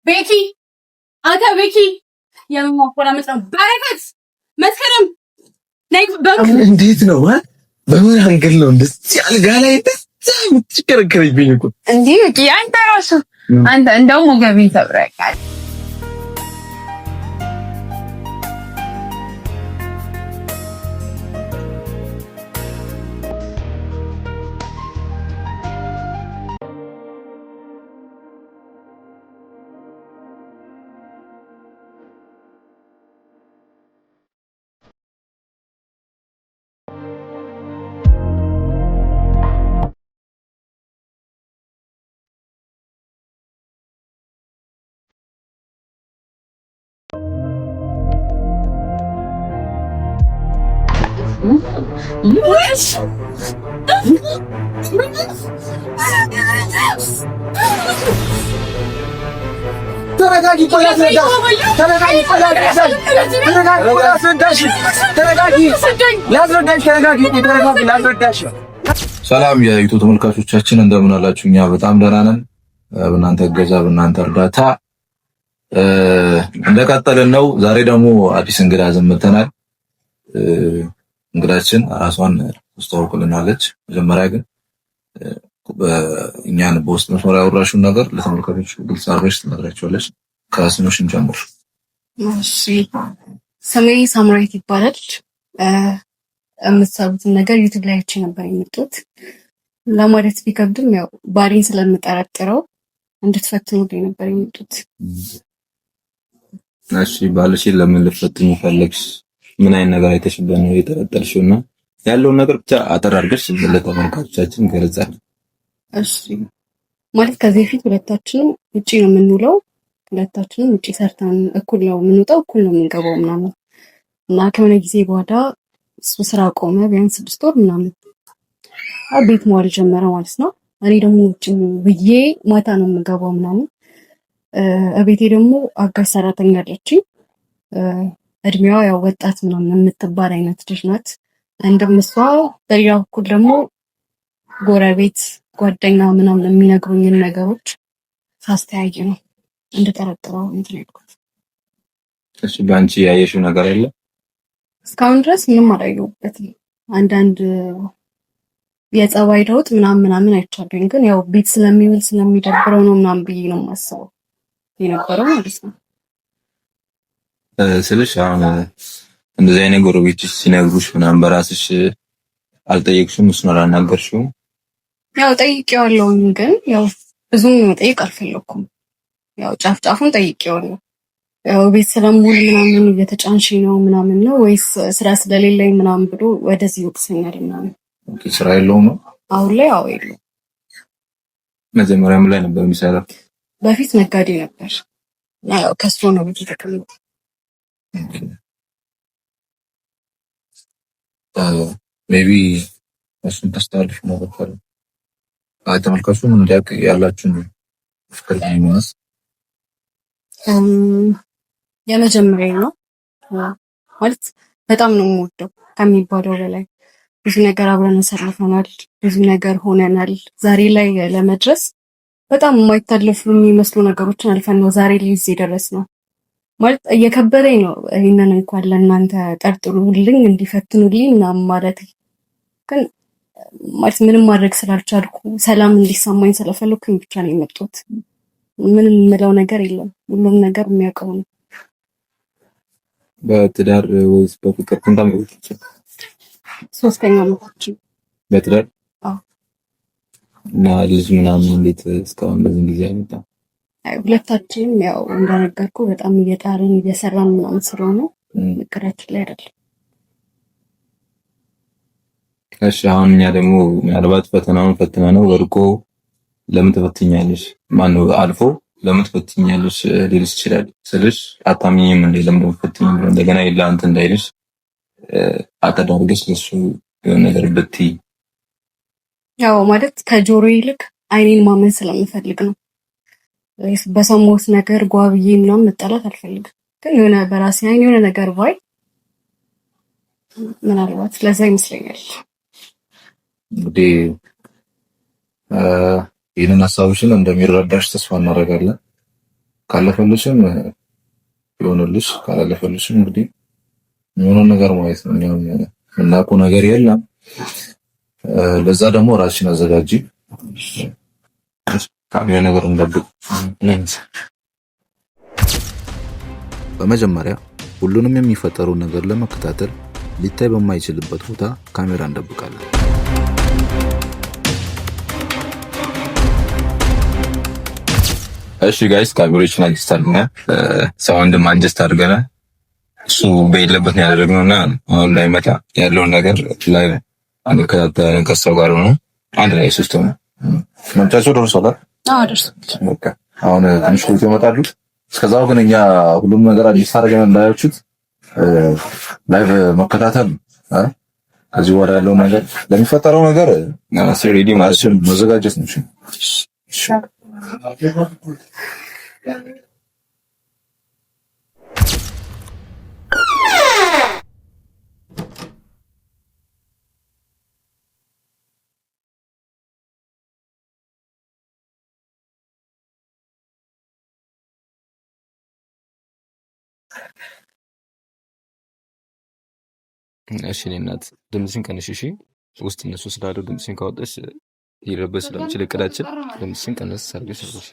ቤኪ፣ አንተ ቤኪ፣ የምን ማቆላመጥ ነው? በረከት፣ መስከረም። እንዴት ነው? በምን angle ነው እንደዚህ አልጋ ላይ እንደዚህ የምትሽከረከረብኝ? እኮ እንዴ አንተ ራሱ አንተ እንደውም ወገቤን ሰብረሃል። ተረጋጊ፣ ቆይ ላስረዳሽ። ተረጋጊ፣ ቆይ ላስረዳሽ። ተረጋጊ፣ ቆይ ላስረዳሽ። ተረጋጊ፣ ላስረዳሽ። ተረጋጊ፣ ተረጋጊ፣ ላስረዳሽ። ሰላም የዩቱብ ተመልካቾቻችን እንደምን አላችሁ? እኛ በጣም ደህና ነን። በእናንተ እገዛ፣ በእናንተ እርዳታ እንደቀጠልን ነው። ዛሬ ደግሞ አዲስ እንግዳ ይዘን መጥተናል። እንግዳችን ራሷን ታስተዋውቅልናለች። መጀመሪያ ግን እኛን በውስጥ መስመር ያወራሽውን ነገር ለተመልካቾች ግልጽ አድርገሽ ትነግራቸዋለች። ከስምሽን ጀምር። እሺ፣ ስሜ ሳምራዊት ይባላል። የምትሰሩትን ነገር ዩቲዩብ ላይ አይቼ ነበር የመጡት። ለማለት ቢከብድም ያው ባሌን ስለምጠረጥረው እንድትፈትኑልኝ ነበር የመጡት። እሺ፣ ባልሽን ለምን ልትፈትኚ ፈለግሽ? ምን አይነት ነገር አይተሽበት ነው የጠረጠርሽው? እና ያለውን ነገር ብቻ አጠር አድርገሽ ለተመልካቾቻችን ገለጻ። እሺ፣ ማለት ከዚህ በፊት ሁለታችንም ውጪ ነው የምንውለው። ሁለታችንም ውጪ ሰርተን እኩል ነው የምንወጣው፣ እኩል ነው የምንገባው ምናምን እና ከሆነ ጊዜ በኋላ እሱ ስራ ቆመ። ቢያንስ 6 ወር ምናምን ቤት መዋል ጀመረ ማለት ነው። እኔ ደግሞ ውጭ ብዬ ማታ ነው የምገባው ምናምን። እቤቴ ደግሞ አጋዥ ሰራተኛ አለችኝ። እድሜዋ ያው ወጣት ምናምን የምትባል አይነት ልጅ ናት። እንደምሷ በሌላ በኩል ደግሞ ጎረቤት፣ ጓደኛ ምናምን የሚነግሩኝን ነገሮች ሳስተያይ ነው እንድጠረጥረው እንትን ያልኩት። እሺ፣ በአንቺ ያየሽው ነገር አለ? እስካሁን ድረስ ምንም አላየሁበትም። አንዳንድ የጸባይ ለውጥ ምናምን ምናምን አይቻለኝ፣ ግን ያው ቤት ስለሚውል ስለሚደብረው ነው ምናምን ብዬ ነው የማስበው የነበረው ማለት ነው። ስልሽ አሁን እንደዚህ አይነት ጎረቤቶች ሲነግሩሽ ምናምን በራስሽ አልጠየቅሽም? እሱን አላናገርሽውም? ያው ጠይቄዋለሁኝ፣ ግን ያው ብዙም መጠየቅ አልፈለኩም። ያው ጫፍ ጫፉን ጠይቄዋለሁ። ያው ቤት ስለምውል ምናምን እየተጫንሽ ነው ምናምን ነው ወይስ ስራ ስለሌለኝ ምናምን ብሎ ወደዚህ ይወቅሰኛል ምናምን። Okay፣ ስራ የለውም ነው አሁን ላይ? አዎ የለውም። መጀመሪያ ምን ላይ ነበር የሚሰራው? በፊት ነጋዴ ነበር። ያው ከሱ ነው ቤት የተቀመጠው። Maybe እሱን ታስተላልፍ ነገር ካለ ተመልካቹም እንዲያውቅ ያላችሁን ፍቅር ግንኙነት። የመጀመሪያ ነው ማለት በጣም ነው የምወደው ከሚባለው በላይ። ብዙ ነገር አብረን አሳልፈናል፣ ብዙ ነገር ሆነናል። ዛሬ ላይ ለመድረስ በጣም የማይታለፉ የሚመስሉ ነገሮችን አልፈን ነው ዛሬ ላይ እዚህ የደረስነው። ማለት እየከበደኝ ነው ይህንን እንኳን ለእናንተ ጠርጥሩልኝ እንዲፈትኑልኝ ምናምን ማለት፣ ግን ማለት ምንም ማድረግ ስላልቻልኩ ሰላም እንዲሰማኝ ስለፈለኩኝ ብቻ ነው የመጣሁት። ምንም የምለው ነገር የለም። ሁሉም ነገር የሚያውቀው ነው። በትዳር ወይስ በፍቅር ስንት ዓመት? ሶስተኛ ዓመታችን። በትዳር? አዎ። እና ልጅ ምናምን እንዴት እስካሁን በዚህ ጊዜ አይመጣም? አይ፣ ሁለታችንም ያው እንደነገርኩ በጣም እየጣርን እየሰራን ምናምን ስለሆነ እቅዳችን ላይ አይደለም። እሺ፣ አሁን እኛ ደግሞ ምናልባት ፈተናውን ፈትና ነው ወድቆ ለምን ትፈትኛለሽ? ማነው አልፎ ለምን ትፈትኛለሽ ሊልሽ ይችላል። ስልሽ አታምኚኝም እንዴ ለምን ትፈትኝ ብሎ እንደገና የለ አንተ እንዳይልሽ አተዳርገሽ ለሱ የሆነ ነገር ብትይ። ያው ማለት ከጆሮ ይልቅ አይኔን ማመን ስለምፈልግ ነው። በሰማሁት ነገር ጓብዬ ምናምን መጣላት አልፈልግም። ግን የሆነ በራሴ አይን የሆነ ነገር ባይ ምናልባት ለዛ ይመስለኛል። እንግዲህ ይህንን ሀሳብሽን እንደሚረዳሽ ተስፋ እናደርጋለን። ካለፈልሽም ይሆንልሽ፣ ካላለፈልሽም እንግዲህ የሆነውን ነገር ማየት ነው። እኛም የምናውቀው ነገር የለም። ለዛ ደግሞ ራስሽን አዘጋጂ። ካሜራ ነገር እንጠብቅ። በመጀመሪያ ሁሉንም የሚፈጠረውን ነገር ለመከታተል ሊታይ በማይችልበት ቦታ ካሜራ እንደብቃለን። እሺ guys ካሜሮችን adjust አድርገናል፣ sound ም adjust አድርገናል። እሱ በሌለበት ነው ያደረግነው እና አሁን ላይ መጣ ያለውን ነገር ላይ አንከታተልን ከሰው ጋር ሆኖ አንድ ላይ ሶስት ሆነ። መምጫቸው ደርሷል። አዎ ደርሷል። በቃ አሁን ትንሽ ቆይቶ ይመጣሉ። እስከዛው ግን እኛ ሁሉም ነገር አዲስ አድርገን እንዳያችሁት live መከታተል ከዚህ በኋላ ያለው ነገር ለሚፈጠረው ነገር ready ማለት መዘጋጀት ነው። እሺ እኔ እናት ድምፅሽን ቀንሽ። እሺ ውስጥ እነሱ ስላሉ ድምፅሽን ካወጣሽ ሊረበሽ ስለሚችል እቅዳችን ድምፅሽን ቀነስ አድርገሽ አድርገሽ።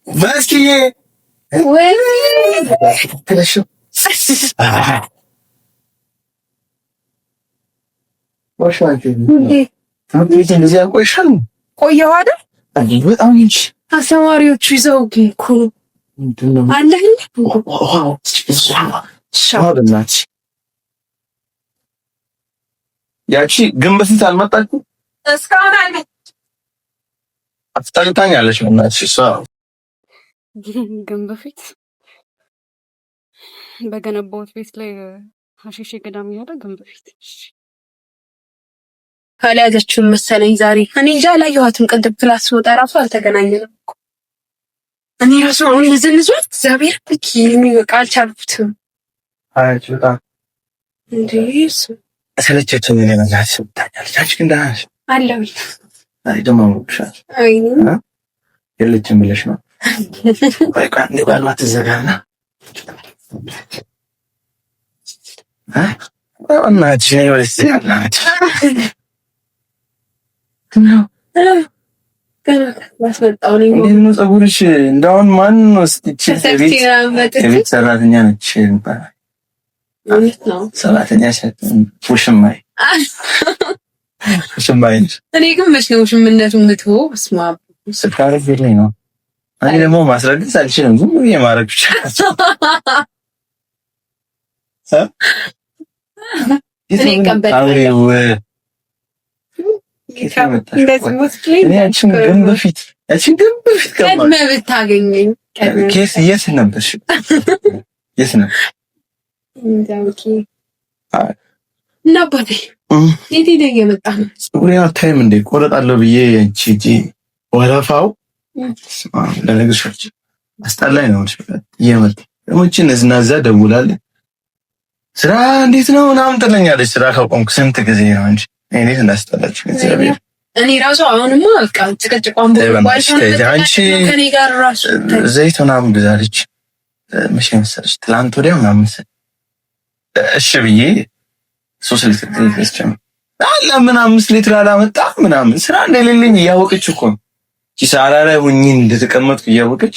መስኪዬ እንደዚህ ያቆይሻል። ቆየሁ አይደል? በጣም እንጂ አስተማሪዎቹ ይዘው እኮ አለህ። ያቺ ግን በፊት አልመጣችም እስካሁን አልመጣችም። አስጠልታኛለች በእናትሽ እሷ ግን በፊት በገነባሁት ቤት ላይ ሀሺሽ ገዳም እያለ ግን በፊት አልያዘችውም መሰለኝ ዛሬ። እኔ እንጃ አላየኋትም። ቅድም class ስወጣ ራሱ አልተገናኘንም እኮ። እኔ ራሱ አሁን ንዝንዟት እግዚአብሔር በቃ አልቻልኩትም። በጣም እንዴ እሱ ሰለቸችኝ። እኔ በእናትሽ ታኛለች። አንቺ ግን ደህና ነሽ? አለሁ። አይ ደግሞ አምሮብሻል። አይ የለችም ብለሽ ነው? ቆይ ቆይ አንዴ ባሏ ትዘጋና በእናትሽ ነይ ወደዚህ በእናትሽ እንዴት ነው ፀጉርሽ? እንደአሁን ማን ነው እስኪ የቤት ሰራተኛ ነች ይባላል። ሰራተኛ ውሽማይ ውሽማይ ነች። እኔ ግን መች ነው ውሽምነቱን የምትወው? በስመ አብ ስታረግልኝ ነው። እኔ ደግሞ ማስረገዝ አልችልም። ዝም ብዬ ማድረግ ብቻ። ግን በፊት ብታገኘኝ የት ነበርሽ? የት ነበር? እና አባቴ የት ሄደህ እየመጣህ ነው? ፀጉሬን አታይም እንዴ? ቆረጣለሁ ብዬ አንቺ ሂጂ ወረፋው ለነግርሽ አስጠላኝ ነው እየመጣ ደግሞ ይህቺ ነዝናዛ ደውላለች። ስራ እንዴት ነው ምናምን ትለኛለች። ስራ ካቆምኩ ስንት ጊዜ ነው እንጂ እንዴት እንዳስጠላች እግዚአብሔር። እኔ ራሱ አሁንማ በቃ ጭቅጭቋን አንቺ ከኔ ጋር ራሱ ዘይት ምናምን ግዛለች። መቼ መሰለሽ? ትላንት ወዲያ ምናምን እሺ ብዬ 3 ሊትር ገዝቼ ለምን 5 ሊትር አላመጣ ምናምን ስራ እንደሌለኝ እያወቀች እኮ ነው ኪሳራ ላይ ሁኚ እንደተቀመጥኩ እያወቀች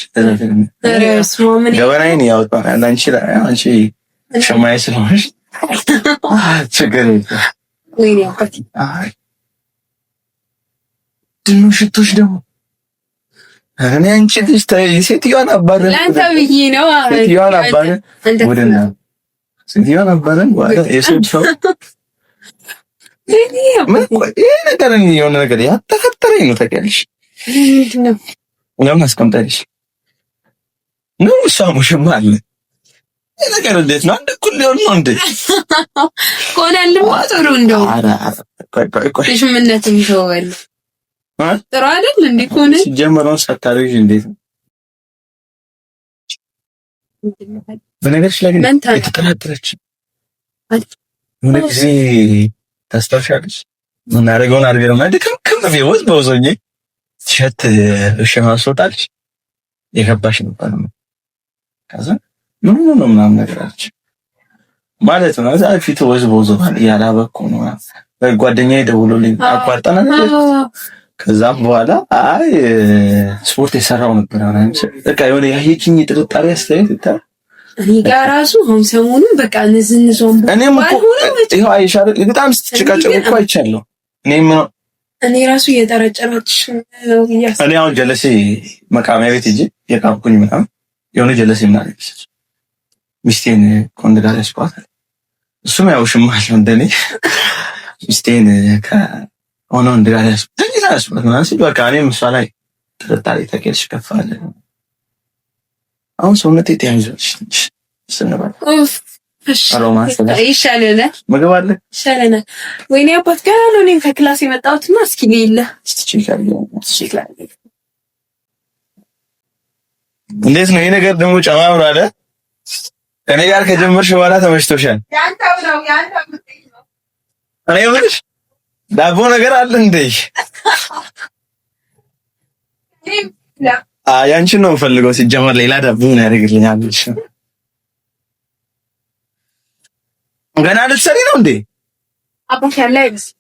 ገበናዬን እያወጣ አንቺ አንቺ ሸማዬ ስለሆንሽ ችግር የለም። ድኑ ሽቶች ደግሞ እኔ አንቺ ልጅ ተይ፣ ሴትዮዋን አባረን ለአንተ ብዬ ነው። ሴትዮዋን አባረን ወደና ሴትዮዋን አባረን የሰው ሰው ይሄ ነገር የሆነ ነገር ያጠፈጠረኝ ነው ታውቂያለሽ። ለምን አስቀምጣለሽ ነው? እሷ ሙሽማ አለ። ይሄ ነገር እንዴት ነው? አንድ እኩል ሊሆን ነው እንዴ? ከሆነልማ ጥሩ እንደው ሽምነትም ይተወዋል። ጥሩ አይደል እንዴ? ከሆነ ሲጀመረውን ሳታረግዥ እንዴት ነው? በነገርሽ ላይ ግን የተጠራጠረች የሆነ ጊዜ ታስታውሻለሽ? እናደርገውን አድርገን ድክምክም ቢወዝ በውዞኜ ሸት እሸማ ስወጣልሽ የገባሽ ነበር። ከዛ ምን ሆኖ ነው ምናምን ነገር አለች ማለት ነው። እዛ ፊት ወዝ በውዞታል እያላበኩ ነው። ጓደኛዬ ደውሎልኝ አቋርጠናል። ከዛም በኋላ አይ ስፖርት የሰራው ነበር ምናምን በቃ የሆነ ያየችኝ ጥርጣሬ አስተያየት ይታል እኔ ጋር ራሱ አሁን ሰሞኑን በቃ ንዝንዞን እኔም እኮ ይኸው አይሻ በጣም ስትጨቃጨቁ እኮ አይቻለሁ። እኔም እኔ ራሱ እየጠረጨረች እኔ አሁን ጀለሴ መቃሚያ ቤት ሂጅ የቃምኩኝ ምናምን የሆነ ጀለሴ ምናምን ሚስቴን ከወንድ ጋር ያስኳታል። እሱም ያው ሽማል ነው እንደኔ ሚስቴን ከሆነ ወንድ ጋር ያስኳት ምናምን ሲል በቃ እኔም እሷ ላይ ጥርጣሬ ተኬልሽ ከፍ አለ። አሁን ሰውነቴ ተያይዟል። ስንበል ይሻለናል። ምግብ አለ ይሻለናል። ወይኔ አባት ገና ነው እኔም ከ class የመጣሁትና እስኪ ሌለ እንዴት ነው ይሄ ነገር ደግሞ ጨማምሮ አለ። ከኔ ጋር ከጀመርሽ በኋላ ተመችቶሻል። እኔ የምልሽ ዳቦ ነገር አለ እንዴ? ያንቺን ነው የምፈልገው። ሲጀመር ሌላ ዳቦ ምን ያደርግልኛል? ገና ልትሰሪ ነው እንዴ? አባት ያለ አይመስልም።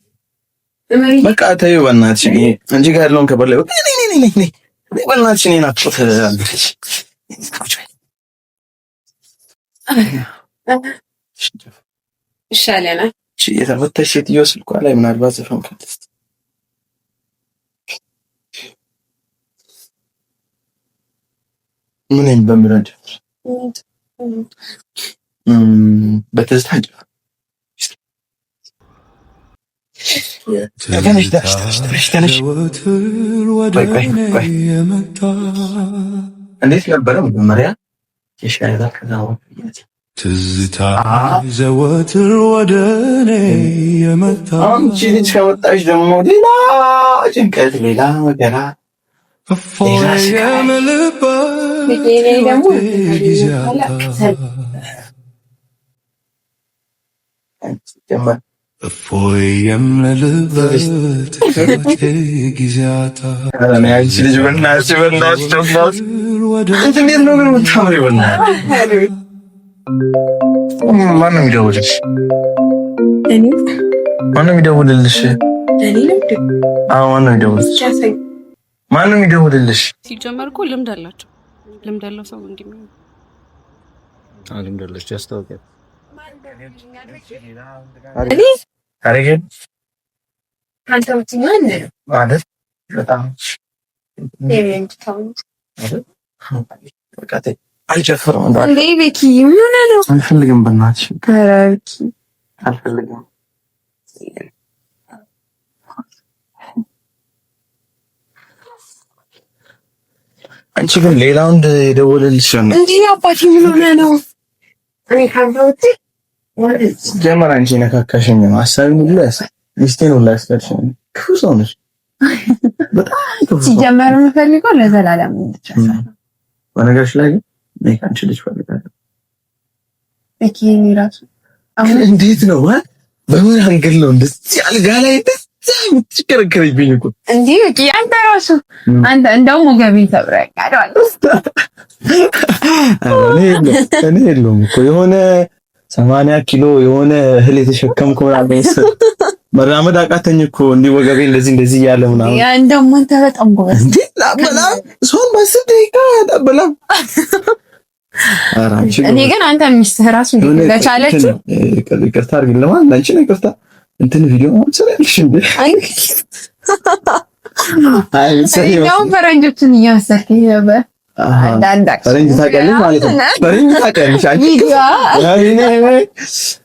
በቃ ተይው በእናትሽ። አንቺ ጋር ያለውን ከበር ላይ በእናትሽ እኔን አትጮት። ይሻለናል። የተፈተሽ ሴትዮ ስልኳ ላይ ምናልባት ዘፈን ካለች ምን በሚለው እንጀምር። በትዝታ እንጀምር። ተነሽ ተነሽ ተነሽ። እንዴት ነበረ መጀመሪያ? ትዝታ ዘወትር ወደ እኔ የመጣ አንቺ ልጅ ከመጣሽ ደግሞ ሌላ ጭንቀት፣ ሌላ መከራ፣ እፎይ የምልበት ጊዜ እፎይ የምልበት ጊዜ አንቺ ልጅ በእናትሽ በእናትሽ እንዴት ነው ግን የምታምሪው? በእናትሽ ማነው የሚደውልልሽ? ማነው የሚደውልልሽ? አዎ ማነው የሚደውልልሽ? ማነው የሚደውልልሽ? ሲጀመር እኮ ልምድ አላቸው። ልምድ ያለው ሰው እንዲህ ልምድ አላቸው ያስታውቃል። ማለት በጣም አልጨፍርም እንዴ ቤኪ፣ ምን ነው? አልፈልግም፣ በእናትሽ አልፈልግም። አንቺ ግን ሌላ ወንድ የደወለልሽ ነው እንዴ? አባቴ ምን ሆነ ነው? እኔ ካንተ ውጪ ጀመር አንቺ ነካካሽኝ ነው ሀሳቤን ሁሉ ሚስቴን ሁሉ ያስቀርሽኝ። ክፉ ሰው ነሽ፣ በጣም ክፉ ሰው። ሲጀመር የምፈልገው ለዘላለም ብቻ በነገርሽ ላይ ግን እኔ ከአንቺ ልጅ እፈልጋለሁ። ራሱ አሁን እንዴት ነው በምን angle ነው እንደዚህ አልጋ ላይ እንደዚህ የምትሽከረከሪብኝ? እኮ እንዴ በቃ አንተ ራሱ አንተ እንደውም ወገቤን ሰብረኸኛል። እኔ የለውም እኮ የሆነ 80 ኪሎ የሆነ እህል የተሸከምኩ ምናምን መራመድ አቃተኝ እኮ እንዲህ ወገቤ እንደዚህ እንደዚህ እያለ ምናምን። ያ እንደውም አንተ በጣም ጎበዝ እንዴ ላበላ ሰውን በ10 ደቂቃ ላበላ። እኔ ግን አንተ ሚስትህ ራሱ ለቻለች ይቅርታ አድርጊልኝ። ለማን አንቺ ነው ይቅርታ። እንትን ቪዲዮ ምናምን ትሰሪያለሽ እንዴ? አይ እንደውም ፈረንጆችን እየመሰልከኝ ነበር። ፈረንጅ ታውቂያለሽ ማለት ነው። ፈረንጅ ታውቂያለሽ አንቺ ቪዲዮ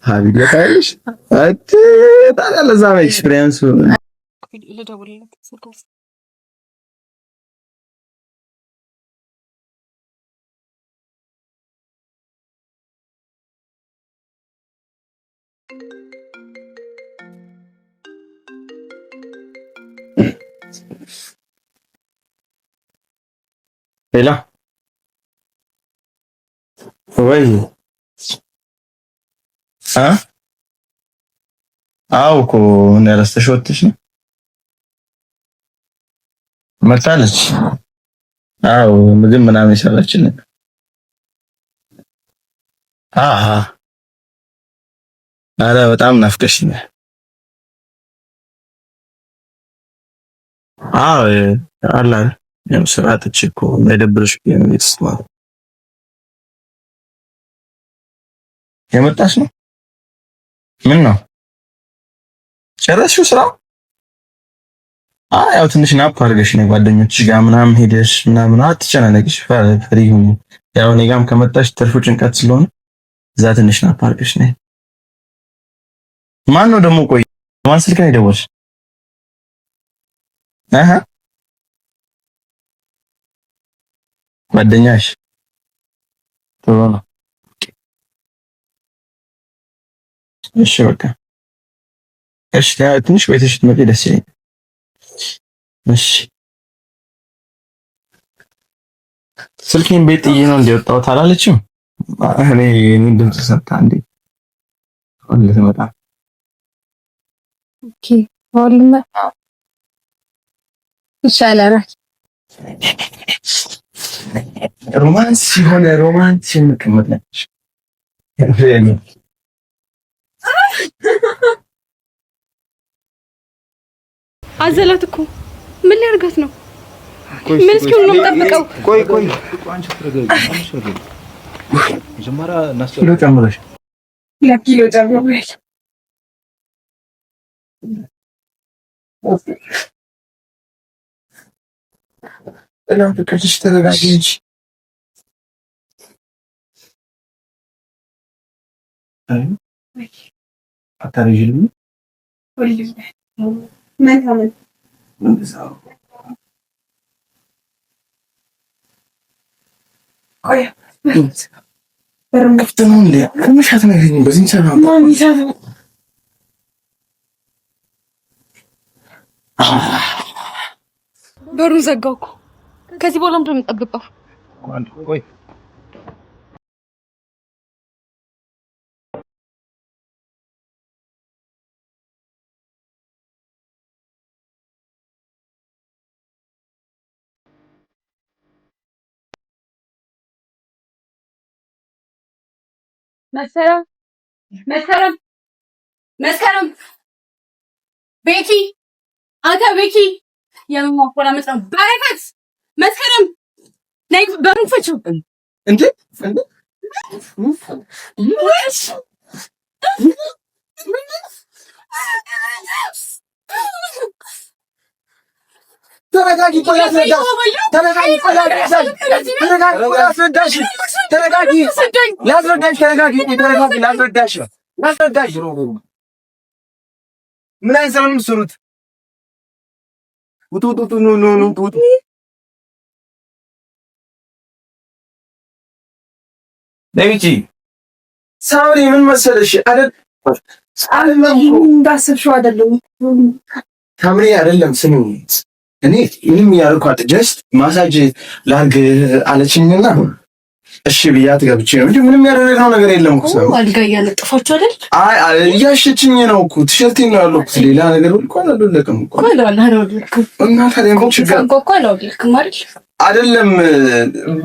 ታውቂያለሽ። ታዲያ ለዛ ነው experience ኡ። ሌላ ወይ አ አዎ እኮ ረስተሽ ወጥተሽ ነው መጣለች። አዎ ምግብ ምናምን የሰራችልን። አሃ አረ በጣም ናፍቀሽኛል። አዎ አላ ያው ስራ አጥቼ እኮ እንዳይደብርሽ የመጣሽ ነው። ምን ነው ጨረስሽው ስራ? አይ ያው ትንሽ nap አድርገሽ ነው ጓደኞችሽ ጋር ምናምን ሄደሽ ምናምን፣ አትጨናነቅሽ፣ free ሁኚ። ያው እኔ ጋርም ከመጣሽ ትርፉ ጭንቀት ስለሆነ እዛ ትንሽ nap አድርገሽ ነይ። ማን ነው ደግሞ? ቆይ ማን ስልክ ነው የደወልሽ? አሃ ጓደኛሽ ጥሩ ነው። እሺ በቃ እሺ፣ ትንሽ ቆይተሽ ስትመጪ ደስ ይለኛል። እሺ ስልኬን ቤት ጥዬ ነው እንደወጣሁት አላለችም? እኔ እኔ ድምጽ ሰምታ እንዴ ልትመጣ። Okay ሁሉም ይሻላል። Romance የሆነ romance የምቀመጥ ነች። አዘላት እኮ ምን ሊያርጋት ነው? ምን እስኪሆን ነው የምጠብቀው? ቆይ ቆይ አንቺ ተረጋጊ። መጀመሪያ ኪሎ ጨምረሽ 2 ኪሎ ጨምረሽ ተረጋጊ እንጂ አታረዥልም። ክፍት ነው እንዴ? ትንሽ አትነግሪኝም? በዚህን ሰዓት በሩን ዘጋው እኮ። ከዚህ በኋላ ምንድን ነው የምጠብቀው? ቆይ መስከረም መስከረም መስከረም ቤኪ አንተ ቤኪ የምን ማቆላመጥ ነው? በረከት መስከረም ነይ በሩን ክፈችው። እንዴ እንዴ ተረጋጊ፣ ቆይ ላስረዳሽ። ተረጋጊ፣ ቆይ ላስረዳሽ። ተረጋጊ፣ ቆይ ላስረዳሽ። ተረጋጊ፣ ላስረዳሽ። ተረጋጊ፣ ተረጋጊ፣ ላስረዳሽ፣ ላስረዳሽ። ምን አይነት ስራ ነው የምትሰሩት? ውጡ፣ ውጡ፣ ኑ፣ ኑ፣ ኑ፣ ውጡ። ነይ ውጪ። ሳምሪ ምን መሰለሽ አይደል? እንዳሰብሽው አይደለም ሳምሪ፣ አይደለም። ስሚ፣ እኔ ምንም ያልኳት just massage ላርግ አለችኝና እሺ ብያት ገብቼ ነው እንጂ ምንም ያደረግነው ነገር የለም እኮ። አልጋ እያነጠፋችሁ አይደል? አይ እያሸችኝ ነው እኮ ቲሸርቴን ነው ያለኩት። ሌላ ነገር እኮ አላለቅም እኮ እና ታዲያ ምን ችግር አይደለም።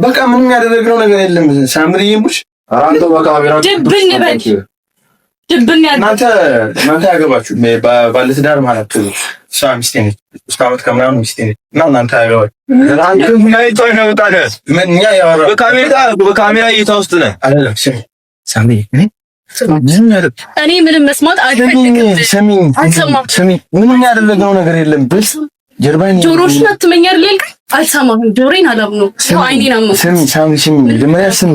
በቃ ምንም ያደረግነው ነገር የለም። ሳምሪዬ ሙሽ አንተ በካሜራ ድብን በል ድብን ያለ እናንተ እናንተ ያገባችሁ ባለትዳር ማለት እሷ ሚስቴ ነች። እስከ ዓመት ከምናምን ሚስቴ ነች እና እናንተ ያገባችሁ በካሜራ እይታ ውስጥ ነህ አይደለም? ስሚ ሳምሪ፣ እኔ ምንም መስማት አልፈልግም። ስሚ፣ ምንም ያደረግነው ነገር የለም። ብልስ ጀርባዬን ጆሮሽን አትመኝ አይደል ያልከኝ? አልሰማህም። ጆሮዬን አላምነው፣ አይኔን አመንኩት። ስሚ ሳምሪ፣ ስሚ፣ መጀመሪያ ስሚ።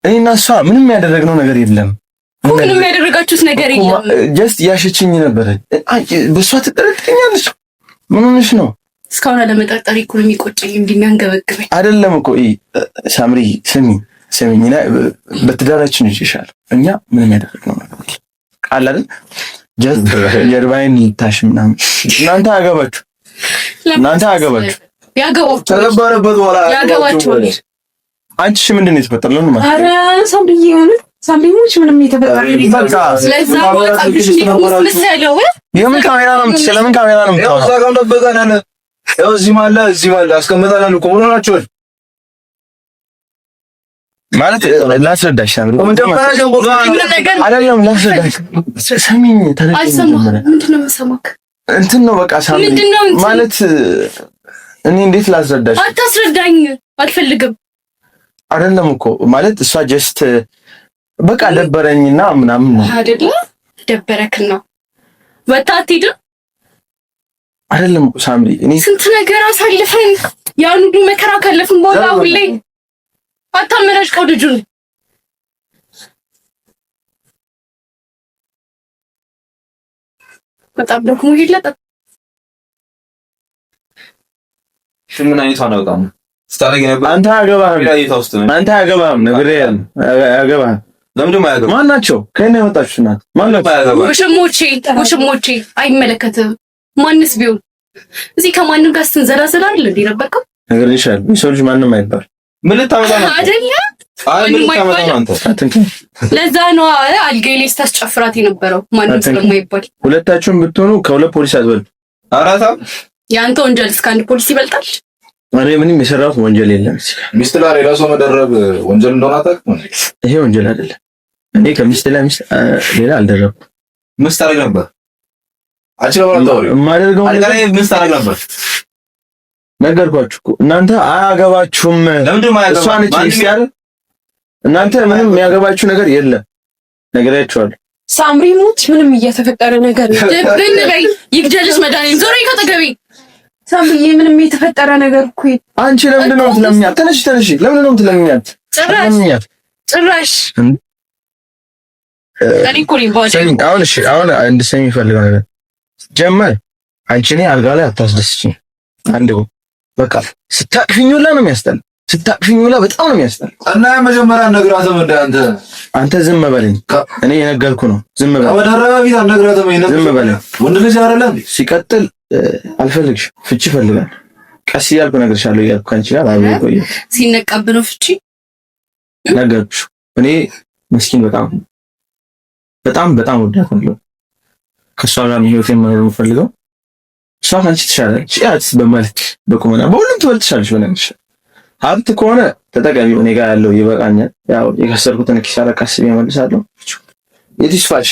እኔና እሷ ምንም ያደረግነው ነገር የለም። ምንም ያደረጋችሁት ነገር የለም። just ያሸችኝ ነበረ። በእሷ ትጠረጥረኛለች። ምን ሆነሽ ነው? እስካሁን አለመጠርጠሪ እኮ ነው የሚቆጨኝ፣ እንዲህ የሚያንገበግበኝ አይደለም እኮ ሳምሪ። ስሚ ስሚ፣ በትዳራችን ይዤሻለሁ። እኛ ምንም ያደረግነው ነገር ቃል አይደል? just ጀርባዬን ልታሽ ምናምን። እናንተ አያገባችሁ፣ እናንተ አያገባችሁ። ተገባንበት በኋላ ያገባችኋል። አንቺ ምንድን ነው የተፈጠረው? ለምን ማለት ኧረ ሳምሪዬ የሆነ ሳምሪዎች ምንም የተፈጠረ የምን ካሜራ ነው የምትችለው? ለምን ካሜራ ነው የምታወራው? እዚህም አለ እዚህም አለ አስቀምጠናል እኮ ምን ሆናችኋል? ማለት ላስረዳሽ አይደለም፣ ላስረዳሽ። ስሚኝ፣ እንትን ነው በቃ ሳምሪ ማለት እኔ እንዴት ላስረዳሽ? አታስረዳኝ፣ አልፈልግም። አይደለም እኮ ማለት እሷ just በቃ ደበረኝና ምናምን ነው አይደለ? ደበረክና ወጣ አትሄድም አይደለም እኮ ሳምሪ፣ እኔ ስንት ነገር አሳልፈን ያን ሁሉ መከራ ካለፍን በኋላ አሁን ላይ አታመናጭቀው ልጁን። በጣም ደግሞ ይለጣ ምን አይነት አናውቃም ስታደርግ ነበር። አንተ አያገባህም፣ አንተ አያገባህም፣ ነግሬሃለሁ። አያገባህም። ለምንድን ነው የማያገባህ? ማን ናቸው? ከእኔ ያመጣችሁ ናት? ማን ናቸው? ውሽሞቼ፣ ውሽሞቼ አይመለከትም። ማንስ ቢሆን እዚህ ከማንም ጋር ስትንዘላዘል አይደል እንዴ ነበርከው? ነግሬሻለሁ። የሰው ልጅ ማንም አይባል። ምን ልታመጣ ነው? አይደለ? አይ ምን ልታመጣ ነው አንተ? ለዛ ነው አልጋዬ ላይ ስታስጨፍራት የነበረው ማንም ስለማይባል። ሁለታችሁም ብትሆኑ ከሁለት ፖሊስ አትበልጡ። አራታ የአንተ ወንጀል እስከ አንድ ፖሊስ ይበልጣል። እኔ ምንም የሰራሁት ወንጀል የለም። ሚስት ላይ ሌላ ሰው መደረብ ወንጀል እንደሆነ አታውቅም? ይሄ ወንጀል አይደለም። እኔ ከሚስት ላይ ሚስት ሌላ አልደረብኩም። ምን ስታደርግ ነበር? አንቺ ለምን አታወሪም? የማደርገው አልጋ ላይ ምን ስታደርግ ነበር? ነገርኳችሁ እኮ እናንተ አያገባችሁም። ለምንድን ነው እሷ ነች ሚስት አይደል? እናንተ ምንም የሚያገባችሁ ነገር የለም። ነግሬያችኋለሁ። ሳምሪ ሙት ምንም እየተፈጠረ ነገር ነው። ድብን በይ ይግደልሽ መድኃኒዓለም። ዞር በይ ከአጠገቤ ሳምሪዬ፣ ምንም የተፈጠረ ነገር እኮ አንቺ ለምንድን ነው የምትለምኛት? ተነሽ ተነሽ። ለምንድን ነው የምትለምኛት? ጭራሽ ጭራሽ እኔ እኮ ነኝ ባል። አሁን እሺ፣ አሁን እንድትሰሚ እፈልገው ነገር ጀመር አንቺ እኔ አልጋ ላይ አታስደስችኝ። አንድ በቃ ስታቅፊኝ ሁላ ነው የሚያስጠላ። ስታቅፊኝ ሁላ በጣም ነው የሚያስጠላ። እና መጀመሪያ ነግራትም እንደ አንተ አንተ ዝም በለኝ። እኔ የነገርኩህ ነው። ዝም በለኝ። ከመደረበ ፊት አልነግራትም። ዝም በለኝ። ወንድ ልጅ አይደለ እንዴ? ሲቀጥል አልፈልግሽም። ፍቺ እፈልጋለሁ። ቀስ እያልኩ እነግርሻለሁ እያልኩ ከአንቺ ጋር አብሬ ቆየሁ። ሲነቃብህ ነው ፍቺ ነገርኩሽ። እኔ መስኪን በጣም በጣም በጣም ወዳታለሁ። ከእሷ ጋር ነው ህይወቴን መኖር የምፈልገው። እሷ ከአንቺ ትሻላለች። ያት በመልክ በቁመና በሁሉም ትበልጥሻለች። በነገርሽ ሀብት ከሆነ ተጠቀሚ። እኔ ጋር ያለው ይበቃኛል። ያው የከሰርኩትን ኪሳራ ቀስ ብዬ እመልሳለሁ። የትስፋሽ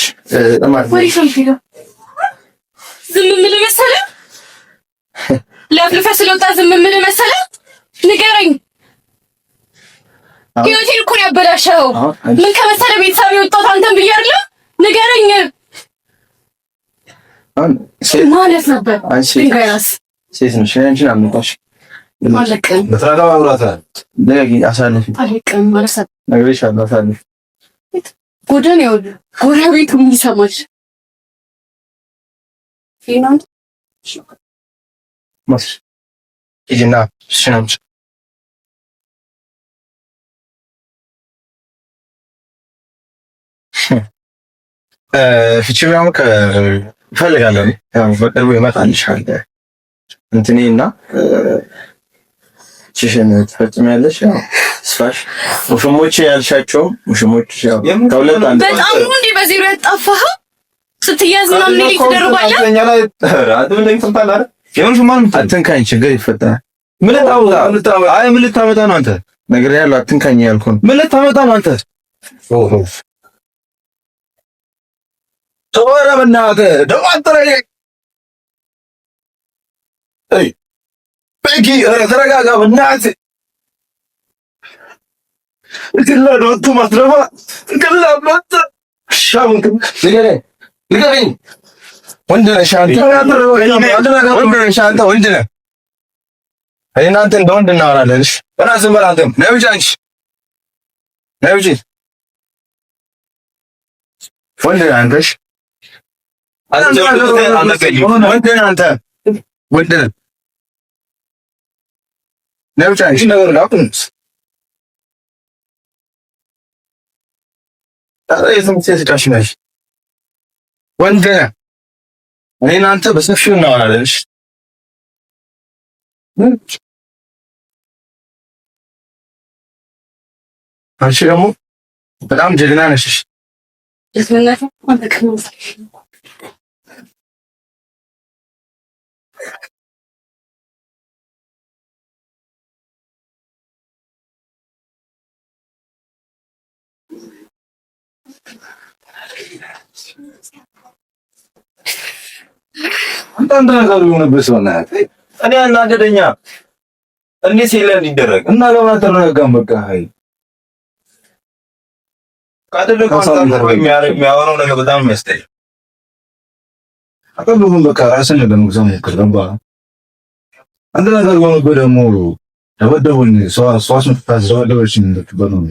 ዝም የምልህ መሰለህ? ለፍልፈህ ስለወጣ ዝም የምልህ መሰለህ? ንገረኝ። ህይወቴን እኮ ነው ያበላሸኸው። ምን ከመሰለህ ቤተሰብ የወጣሁት አንተን ብዬ አይደለ? ንገረኝ ማለት ነበር። ሴት ነሽ። አንቺን አልነካሽ። አለቅም። አሳልፊ። አለቅም። ነግሬሻለሁ። አሳልፊ። ጎደን ይኸውልህ፣ ጎረቤቱ ይሰማል። ሂጂና እሱን አምጪ። ፍቺ ምናምን እፈልጋለሁ። ያው በቅርቡ ይመጣልሻል እንትኔ እና ፍቺሽን ትፈጽሚያለሽ። ያው ስፋሽ ውሽሞች ያልሻቸው ውሽሞች ከሁለት አንድ በጣም ነው እንዴ በዜሮ ያጣፋኸው? ስትያዝ ምናምን ትደርባለህ። አትንካኝ፣ ችግር ይፈጠራል። ምን ልታመጣ ነው አንተ? ነግሬሃለሁ፣ አትንካኝ ያልኩህ። ምን ልታመጣ ነው አንተ? ኧረ በእናትህ ደግሞ አንተ ላይ ቤኪ፣ ኧረ ተረጋጋ በእናትህ። ልቀቀኝ! ወንድ ነህ አንተ፣ ወንድ ነህ አንተ፣ ወንድ ነህ። እኔና አንተ እንደ ወንድ እናወራለን። እሺ በእናትህ ዝም በል አንተም። ነይ ውጪ፣ አንቺ ነይ ውጪ። ወንድ ነህ አንተ። እሺ ወንድ ነህ አንተ፣ ወንድ ነህ። ነይ ውጪ አንቺ። ወንድ ነህ። እኔና አንተ በሰፊው እናወራለን። እሺ አንቺ ደግሞ በጣም ጀግና ነሽ። አንተ ነገር የሆነብህ ሰው ነህ። እኔ አናደደኛ እንዴት የለ እንዲደረግ እና ለምን አልተረጋጋም? በቃ አይ ካደረገው የሚያወራው ነገር በጣም የሚያስጠላ አቀብሁን። በቃ ራስን ለመግዛት ሞክር። ገባህ? አንድ ነገር የሆነብህ ደግሞ ደበደቡኝ፣ ሰው አስመጥታ ደበደበችኝ እንደትባል ነው።